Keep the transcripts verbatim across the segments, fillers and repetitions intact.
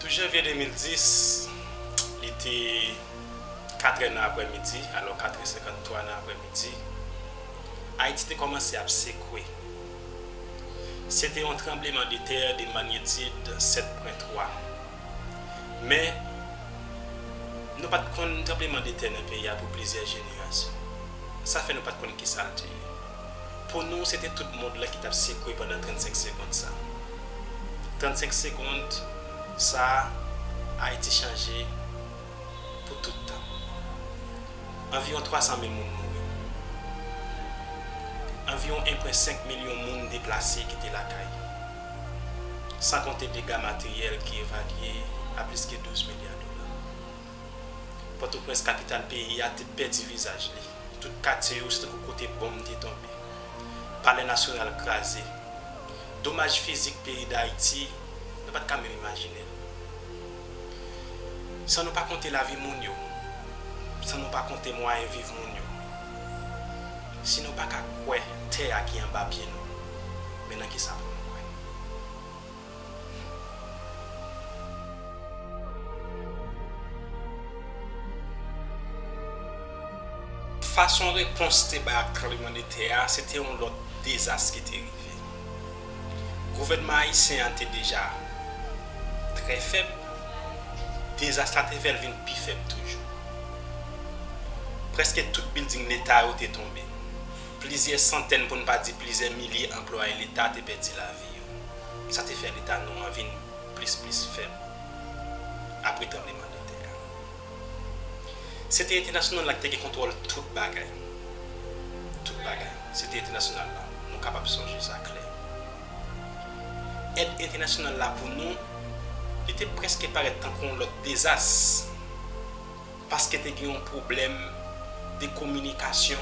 Janvye de mil dis, li te katrè nan aprèmidi, alò katrè senkantwa nan aprèmidi, Ayiti te kòmanse ap sekwe. Se te yon tranblemanntè de manyetid sèt pwen twa. Men, nou pa t konn tranblemanntè nan peyi a pou plizyè jenerasyon. Sa fè nou pa t konn kisa l te ye. Pou nou, se te tout mond lan ki t ap sekwe pandan trannsenk segonn sa. Trannsenk segonn sa, Ayiti chanje pou tout tan. Anviwon twa san mil moun mouri. Anviwon en pwen senk milyon moun deplase kite lakay yo, san konte dega materyèl ki evalye a plis ke douz milya dola. Pòtoprens, kapital peyi a, te pèdi vizaj li. Tout katye yo se tankou kote bonm te tonbe. Palè Nasyonal kraze. Domaj fizik peyi Dayiti, nou pa t ka menm imajine l. San nou pa konte lavi moun yo, san nou pa konte mwayen viv moun yo, si nou pa ka kwè tè a ki anba pye nou, men nan kisa pou nou kwè? Fason repons te bay ak tranblemanntè a, se te yon lòt dezas ki te rive. Gouvènman ayisyen an te deja trè fèb, dezas la te fè l vin pi fèb toujou. Prèske tout bilding leta yo te tonbe. Plizyè santèn, pou n pa di plizyè milye anplwaye leta te pèdi lavi yo. Sa te fè leta nou an vin plis, plis fèb apre tranblemanntè a. Se te entènasyonal la ki te gen kontwòl tout bagay. Tout bagay. Se te entènasyonal la. Nou kapab sonje sa klè. Èd entènasyonal la pou nou, li te prèske parèt tankou yon lòt dezas. Paske te gen yon pwoblèm de kominikasyon,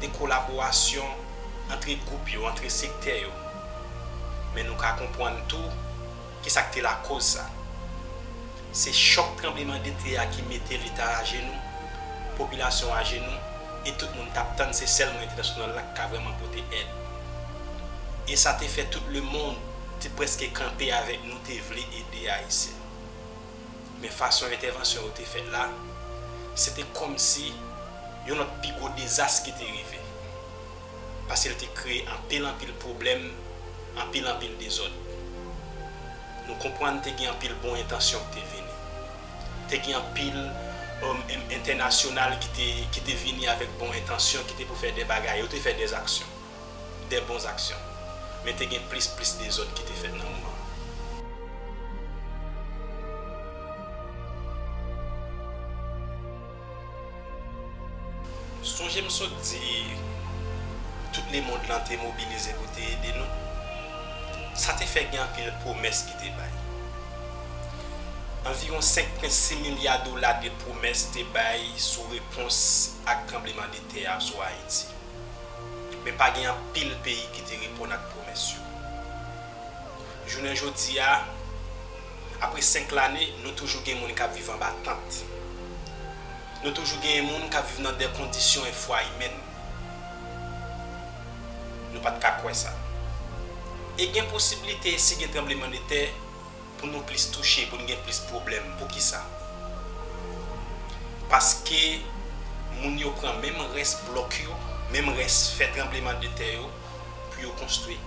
de kolaborasyon antre gwoup yo, antre sektè yo. Men nou ka konprann tou kisa k te lakoz sa. Se chòk tranblemanntè a ki mete leta ajenou, popilasyon ajenou, e tout moun t ap tann se sèlman entènasyonal la ki ka vrèman pote èd. E sa te fè tout lemonn te prèske kanpe avèk nou, te vle ede Ayisyen. Men fason entèvansyon yo te fèt la, se te kòmsi yon lòt pi gwo dezas ki te rive. Paske l te kreye anpil, anpil pwoblèm, anpil, anpil dezòd. Nou konprann te gen anpil bon entansyon ki te vini. Te gen anpil, um, en-, entènasyonal ki te, ki te vini avèk bon entansyon, ki te pou fè de bagay, yo te fè de aksyon, de bon aksyon. Men te gen plis, plis dezòd ki te fèt nan moman an. Sonje m sot di, tout lemonn lan te mobilize pou te ede nou. Sa te fè gen anpil pwomès ki te bay. Anviwon senk pwen sis milya dola de pwomès te bay sou repons ak tranblemanntè a sou Ayiti. Men pa gen anpil peyi ki te reponn ak pwomès yo. Jounen jodi a, apre senk lane, nou toujou gen moun k ap viv anba tant. Nou toujou gen moun k ap viv nan de kondisyon enfwaimèn. Nou pa t ka kwè sa. E gen posiblite, si gen tranblemanntè, pou nou plis touche, pou n gen plis pwoblèm. Poukisa? Paske moun yo pran menm rès blòk yo, menm rès fè tranblemanntè yo pou yo konstwi.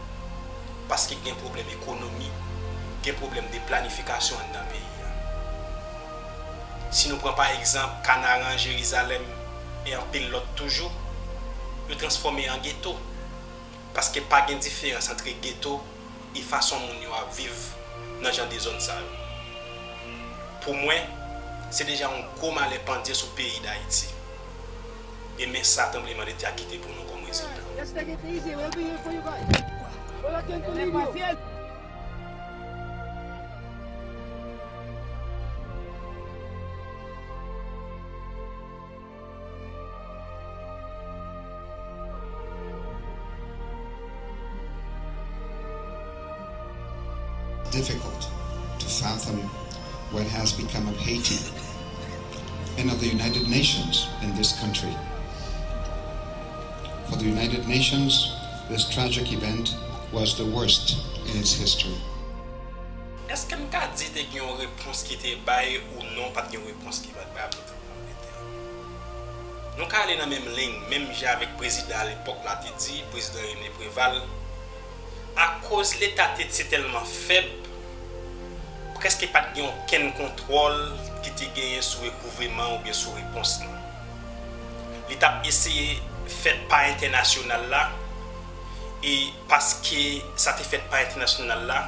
Paske gen pwoblèm ekonomi, gen pwoblèm de planifikasyon anndan peyi a. Si nou pran pa egzanp Kanaran, Jerizalèm e anpil lòt toujou, yo transfòme an geto. Paske pa gen diferans antre geto e fason moun yo ap viv nan jan de zòn sa yo. Pou mwen, se deja yon gwo malè pandye sou peyi Dayiti. E men sa tranblemanntè a kite pou nou kòm rezilta. Let's take it easy. We'll be here for you guys. We're not going to leave you. Difficult to fathom what has become of Haiti and of the United Nations in this country. For the United Nations, this tragic event was the worst in its history. Èske m ka di te gen yon repons ki te bay ou non, pa t gen yon repons ki pa t bay apre tranblemanndetè? Nou ka ale nan menm liy, menm jan avèk prezidan alepòk la te di, prezidan René Préval, akoz Leta te, te tèlman fèb, prèske pa t gen okenn kontwòl ki te genyen sou rekouvreman oubyen sou repons lan. Li t ap eseye fèt pa entènasyonal la, e paske sa te fèt pa entènasyonal la,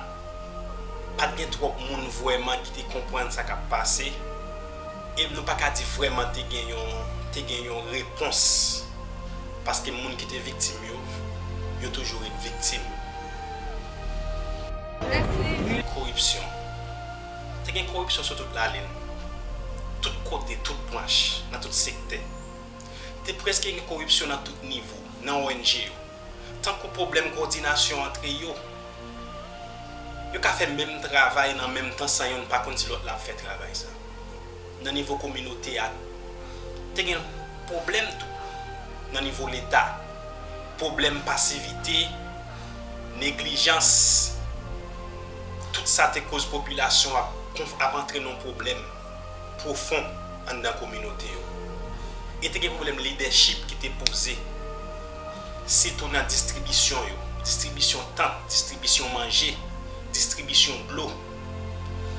pa t gen twòp moun vrèman ki te konprann sa k ap pase, e nou pa ka di vrèman te gen yon, te gen yon repons, paske moun ki te viktim yo, yo toujou ret viktim. Mèsi. Koripsyon. Te gen koripsyon sou tout lalin. Tout kote, tout branch, nan tout sektè. Te prèske gen koripsyon nan tout nivo, nan O N G yo. Tankou pwoblèm kowòdinasyon antre yo. Yo ka fè menm travay nan menm tan san yonn pa konn si lòt la ap fè travay sa. Nan nivo kominote a, te gen pwoblèm tou. Nan nivo Leta, pwoblèm pasivite, neglijans, tout sa te koz popilasyon ap konf-, ap antre nan pwoblèm pwofon anndan kominote yo. E te gen pwoblèm lidèchip ki te poze, sitou nan distribisyon yo, distribisyon tant, distribisyon manje, distribisyon dlo.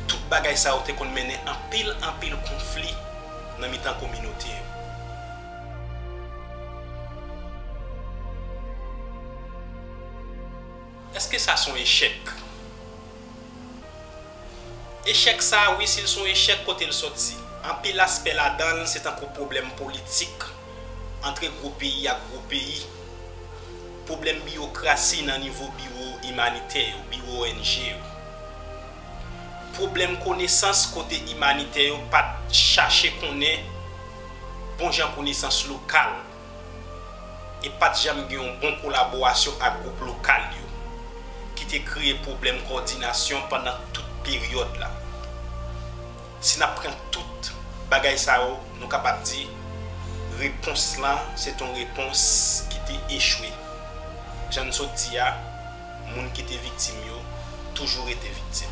Tout bagay sa yo te konn mennen anpil, anpil konfli nan mitan kominote yo. Èske sa se yon echèk? Echèk sa a, wi, si l se yon echèk, kote l sòti? Anpil aspè ladan l, se tankou pwoblèm politik antre gwo peyi ak gwo peyi, pwoblèm biwokrasi nan nivo biwo imanitè yo, biwo O N G yo, pwoblèm konesans kote imanitè yo pa t chache konnen bon jan konesans lokal, e pa t janm gen yon bon kolaborasyon ak gwoup lokal yo, ki te kreye pwoblèm kowòdinasyon pandan tout peryòd la. Si n ap pran tout bagay sa yo, nou kapab di repons lan, se t on repons ki te echwe. Jan n sot di a, moun ki te viktim yo toujou rete viktim.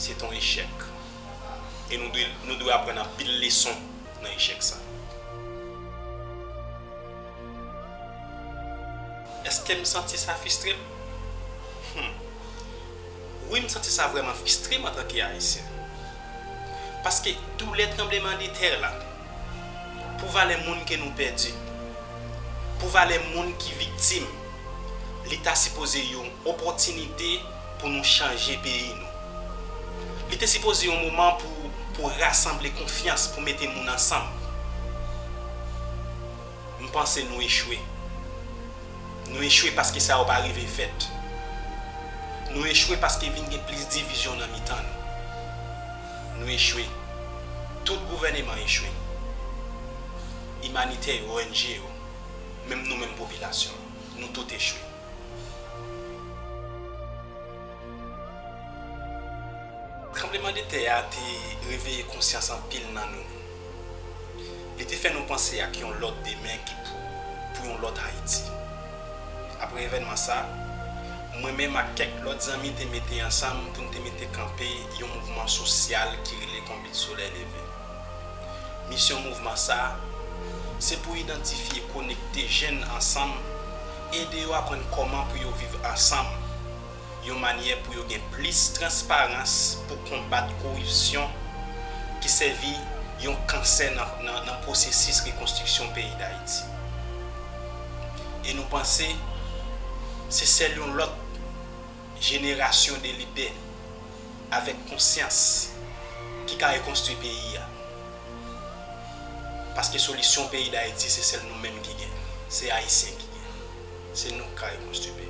Se t on echèk. E nou dwe, nou dwe aprann anpil leson nan echèk sa. Èske m santi sa fristre m? Hmm. Wi, m santi sa vrèman fristre m antanke Ayisyen. Paske doulè tranblemanndetè la, pou valè moun ke nou pèdi, pou valè moun ki viktim, li ta sipoze yon opòtinite pou nou chanje peyi nou. Li te sipoze yon moman pou, pou rasanble konfyans, pou mete moun ansanm. M panse nou echwe. Nou echwe paske sa yo pa rive fèt. Nou echwe paske vin gen plis divizyon nan mitan nou. Nou echwe. Tout gouvèneman echwe. Imanitè yo, O N G yo, menm nou menm popilasyon, nou tout echwe. Tranblemanndetè a te reveye konsyans anpil nan nou. Li te fè nou panse ak yon lòt demen ki pou, pou yon lòt Ayiti. Apre evènman sa, mwen menm ak kèk lòt zanmi te mete ansanm pou n te mete kanpe yon mouvman sosyal ki rele Konbit Solèy Leve. Misyon mouvman sa a, se pou idantifye, konekte jèn ansanm, ede yo aprann kòman pou yo viv ansanm, yon manyè pou yo gen plis transparans pou konbat koripsyon ki sèvi yon kansè nan, nan, nan pwosesis rekonstriksyon peyi Dayiti. E nou panse se sèl yon lòt jenerasyon de lidè avèk konsyans ki ka rekonstwi peyi a. Paske solisyon peyi Dayiti, se sèl nou menm ki gen. Se Ayisyen ki gen. Se nou k ka rekonstwi peyi.